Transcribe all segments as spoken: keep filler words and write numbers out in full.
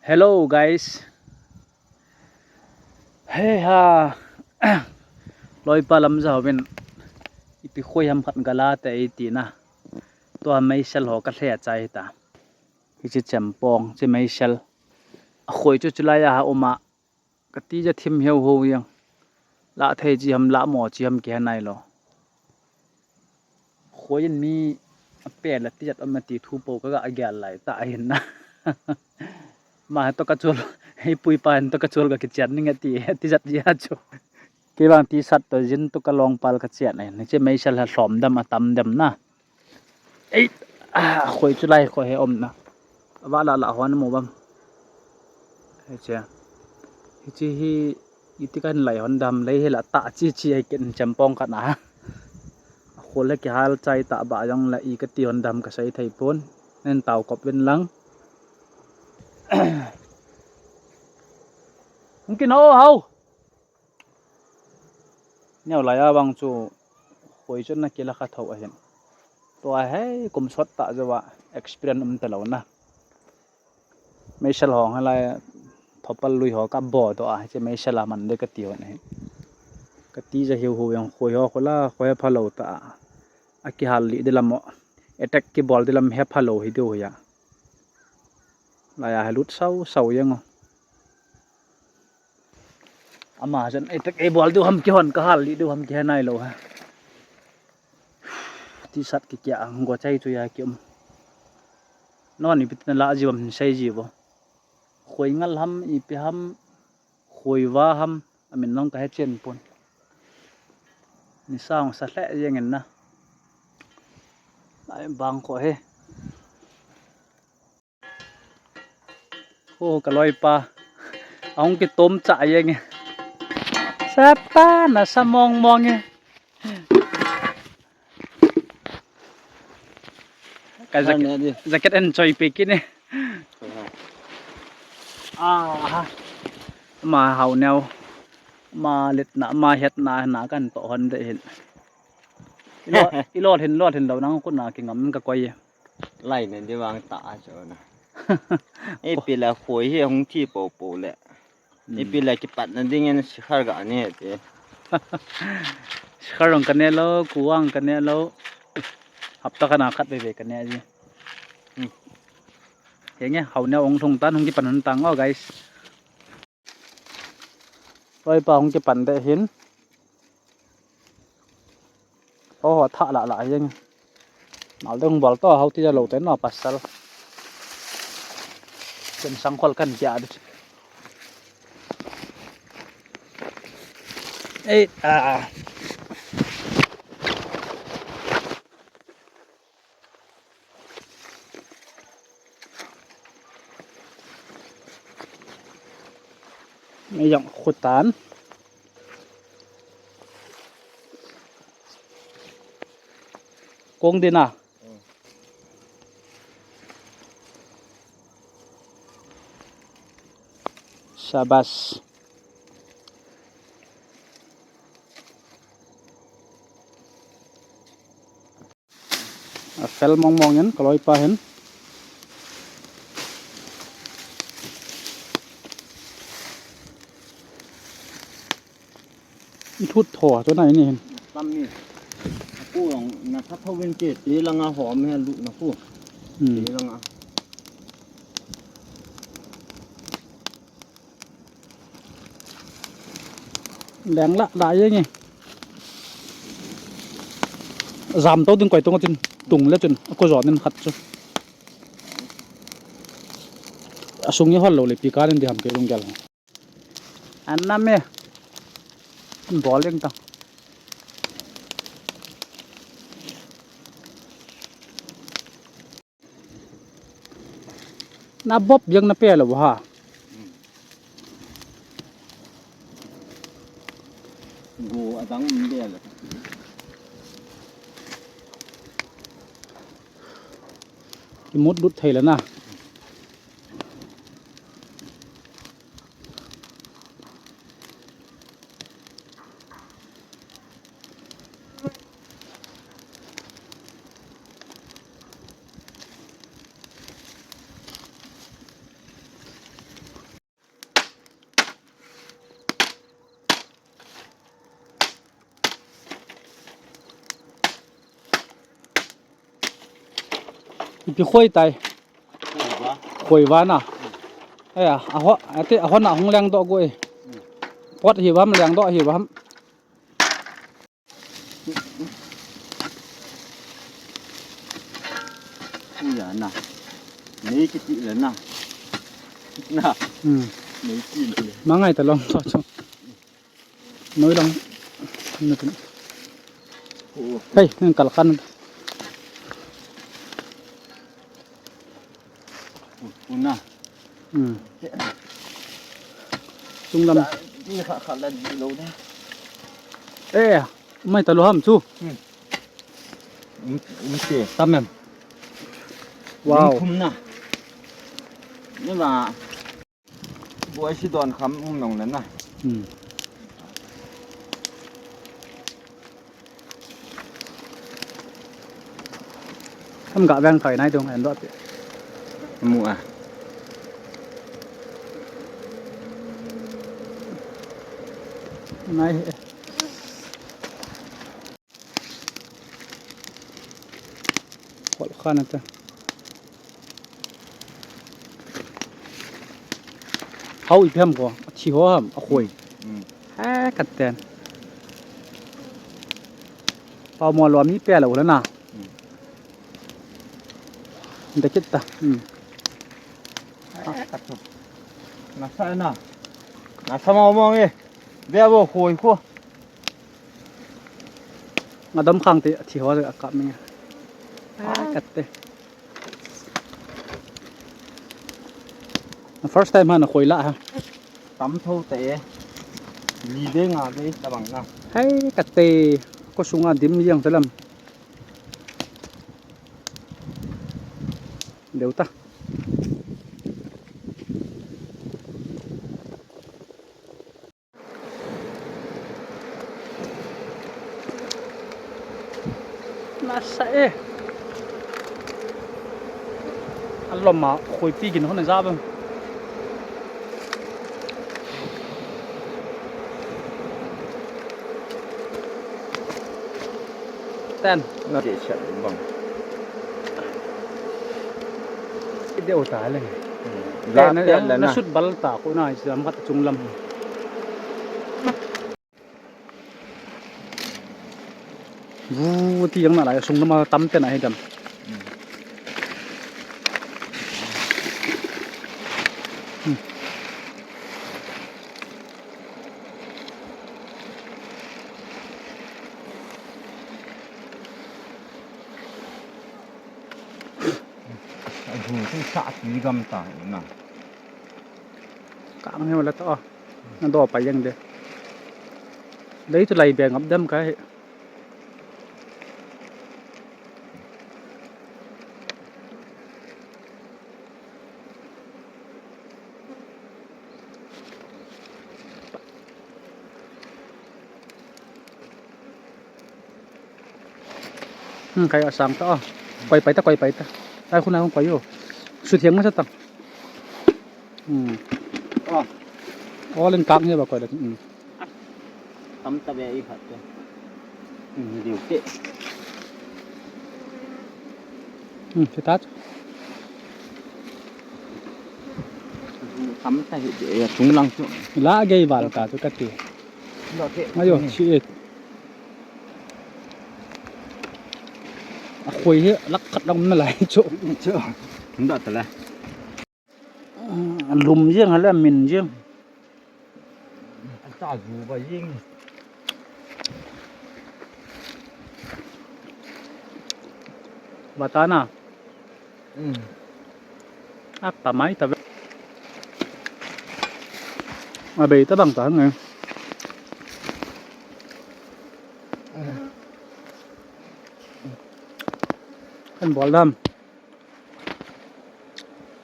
Hello guys. He ha. Loipa lam jauvin ipi khoi ham khat gala te iti na. Tua meisel ho ka lheh chai ta. Hiche chempong, hiche meisel. A khoi chu chulai a ha um a. Ka tija thim hiu hiu jeng. Lah thei chi ham, lah mo chi ham kihe nailou. Khoi in mi ape la tijat um ati thu po ka ga gel lai ta ahin na. Ma to ka chul, hei pui pa to ka chul ka kichian ning ati, tijat ji ha chu. Kei vang T-shirt to jeans to ka long pal ka chian ahin. Hiche meisel ha lhom dem atam dem na. Ei, a, khoi chu lai khoi he um na. Ava la la hon mu bam. Hiche. Hiche hi iti kan lai hon dam lei hi la ta chi chi ai ken chempong khat na. Khol le kihal chai ta ba jong la i kati hon dam ka sei thei pon. Nen tao kop vin lang. Hung kin ho hau. Neo lai a vang chu khoi chu na kila kha tho ahin. Tua hei kum sot ta jova experience um ta lou na. Meisel hong halai thopal lui ho ka bo to a, hiche meisel a man de kati hon ahin. Ka tija hiu hiu jeng khoi ho khola khoi phalou ta a. Akihal li de lam o. Attack kibol de lam he phalou hi diu hi a. Lai a he lut sau sau jeng o. Ama jan ei tek ei bol diu ham kihon ka hal li diu ham kihe nailou ha. T-shirt kikia a go chai chu a kium. Non ipi tina la jiu ham sei jiu. Khoi ngal ham ipi ham khoi va ham amin long ka he chen pon. Ni sang sa lheh jeng in na. Lai bang ko he. O, ka loipa. Ahung kitom cha jeng e. Sapa nasa mong mong e. Ka jacket, jacket en choi pe kit e. Aha. Ma hau neo. Ma letna, ma hetna, na kan to hon de hin. Ilo, ilo hin, lo hin lo nang ko na kingam ka koi e. Lai nen di vang ta a chu na. Ipi la khoi hi hung thi po po le. Hmm. Ipi la kipat na ding en sikhar ga ne te. Sikhar rong ka ne lou, kuang ka ne lou. Hapta khat na khat veve ka ne ji. Hmm. Henge, hau ne ong thong tan hung kipan hun tang o, guys. Loipa hung kipan de hin. Ho, ho, tha la la jeng. Nal dong bol to, hau ti ja lo te no pasal. Ken sang khol kan kia dit. Ei, a. Ei jong khutan. Kong din a. Sabas. A fel mong mong in, ka loipa hin. Thut tho, chu nai ni hin. Tam ni. Aku long, na kha tho win che, te langa hom he lu na ku. Hmm. Te langa. Leng la, la ye nge. Jam to ding koi tung tin, tung le chun, ko jo nin khat chu. Asung ye hol lo le pi ka nin di ham ke lung gel. An nam e. Bol ding ta. Na bop jeng na pe lo ha. Go adang um de la. Kimut lut thei la na. Ipi khoi tai. Khoi va na. Aya, aho, ate, ahon a hung leng doh go e. Pot hi vam leng doh hi vam. Uya na. Nei kiti le na. Na. Hmm. Nei kiti le. Mangai ta long to chu. Noi lang. Hei, nang kal khan. Una. Hmm. Sunglam. Ni kha kha la di lo da. Eh, mai ta lo ham chu. Hmm. Um, um, te, tam em. Wow. Thum na. Ni ma. Buai si don kham um nong le na. Hmm. Ham ga veng thoi nai dung en do ti. Mu a. Nai. Khol khan ata. Hau ipi ham ko, athi ho ham, akhoi. Hmm. Ha, katen. Pau mo lo mi pe lo na. Hmm. Dekit ta. Hmm. Ha, katu. Nasa na. Nasa mo mo nge. Be bo khoi ko. Nga dam khang te, athi ho a kap mi. Ah, katte. First time ha na khoi la ha. Tam tho te. Li be nga be ta bang na. Hai, katte. Ko sunga dim yang telam. Deu ta. Nasa e. Alom ma khoi pi gin hon ja bang. Ten. Na de chat bang. Deu ta le. Hmm. Ten, la na, na, na sut bal ta ko na jam khat chung lam. Vu ti jang na lai sung na ma tam te na hi dam. Hmm. Abu tu sa ti gam ta na. Kang he wala to. Na do pa yang de. Dei tu lai be ngap dam ka he. Hmm, kai asang ta, oh. Koi pai ta, koi pai ta. Ai, khun ai, khun koi yo. Su thiang ma sa ta. Hmm. Oh. Oh, len kak ni ba koi la. Hmm. Tam ta be i khat te. Hmm, liu te. Hmm, te ta. Tam ta hi de, chung lang chu. La gei val ta chu ka ti. Lo te. Ayo, hmm. Si e. Akhoi hi lak khat lang na lai chu. Chu. Hunda ta la. Lum jeng hale min jeng. Ata ju ba jeng. Batana. Hmm. Ata mai ta ve. Abei ta bang ta nge. Kan bol dam.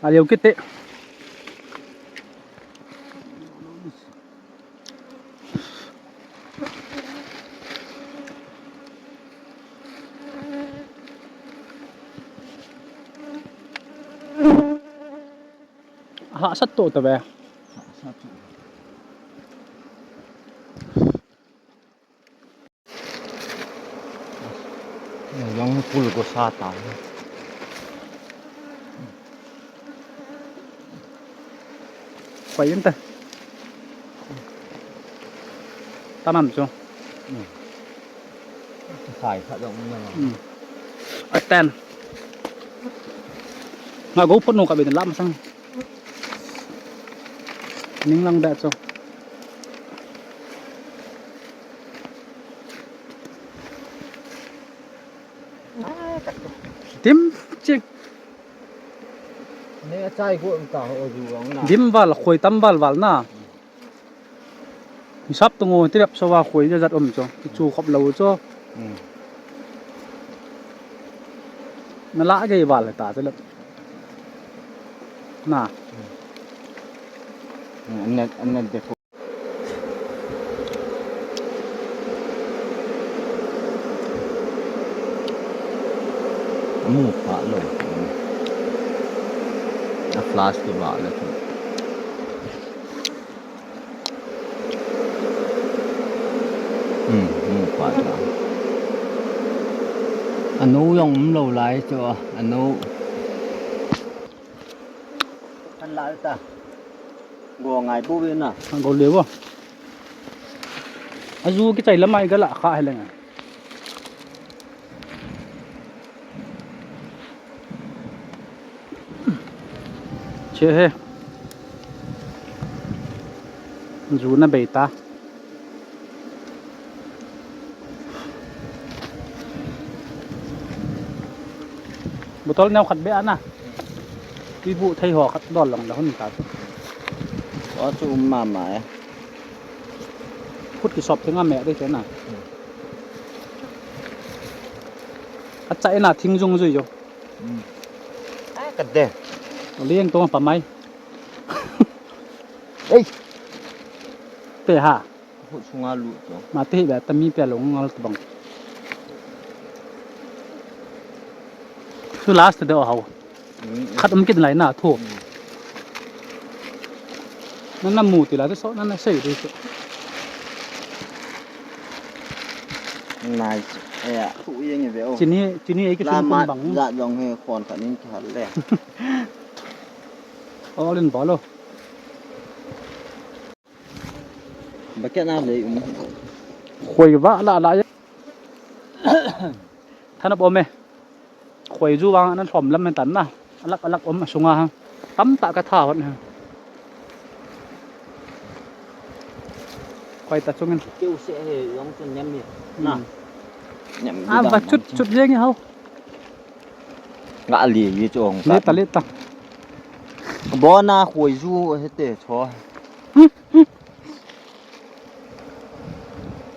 Aliu kit te. Hahsat to ta ve. Hahsat to. Jong pul ko sa ta. Pai inte. Tamam chu. Hmm. Khai khat jong um na. Hmm. Atan. Nga go put nu ka bin lam sang. Ning lang da chu. Dim chik. Ne chai go ta ho ju ang na. Dim val, khoi tam val val na. Hisap tu ngo, ti rep so va khoi ja jat um cho. Ti chu khop lo cho. Hmm. Na la ge val ta te le. Na. Hmm. An ne, an ne de. Mu pha lo. A flash tu ba le. Hmm, mu pha ta. Anu jong um lo lai chu, anu. Kan la ta. Go ngai bu ve na. Go le bo. Aju kichai lamai gala kha heleng. Che he. Ju na bei ta. Bottle neo khat be ana. Tui bu thei ho khat dol lang la hun ta chu. O chu um mama e. Khut kisop theng a me de chu na. Achai na thing jung jui jo. Hmm. A ka de. Liang to pa mai. Ei. Pe ha. Khut sunga lu to. Ma te ba ta mi pe long ngal to bang. Chu last de ho. Hmm. Khat um kit lai na thu. Hmm. Nana mu ti la te so nana sei de so. Nice. Ya, khu yeng ve o. Chini, chini ei ki sum kun bang. Ja jong he khon khat nin ki hal le. All in bolo. Bucket na le um. Khoi va la la ya. Thanop um e. Khoi ju vang ana lhom lam tan na. Alak alak um asunga ha. Tamtah ka tha hon ha. Khoi ta chungin. Keu se he jong chu nem ni. Na. Hmm. Nem. A va chut chut jeng hao. Nga li yi chu ong. Le ta le ta. Bona khoi ju he te cho.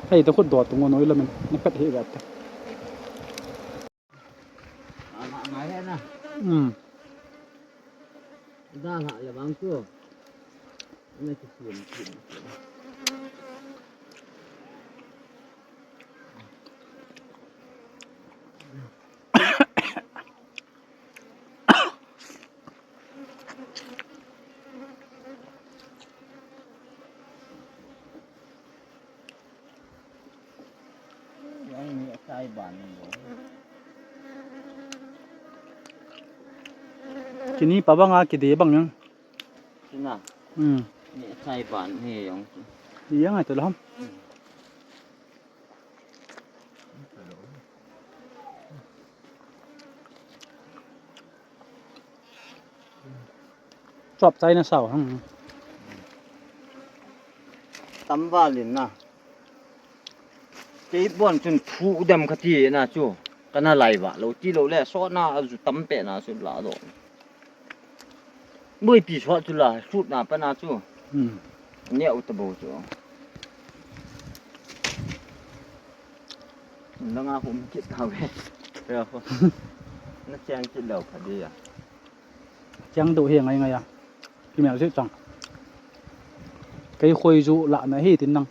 Hei, ta khut do tu ngo noi lamin. Na pet hi gat ta. Ana ngai he na. Hmm. Da ha le bang tu. Na ki sim sim. Chini pa banga kide bang yang. China. Hmm. Ni chai ban he yang. Yang ai to lam. Chop chai na sao hang. Tam valin na. Kei bon chun thu dem kha ti na chu. Kana lai va lo ti lo le so na aju tam pe na chu la do. Bui pi so chu la sut na pa na chu. Hmm. Neo ta bo chu. Nanga hum kit ta ve. Ya ho. Na chang kit lo kha di ya. Chang do he ngai ngai ya. Kimel se chang. Kei khoi ju la na hi tin nang.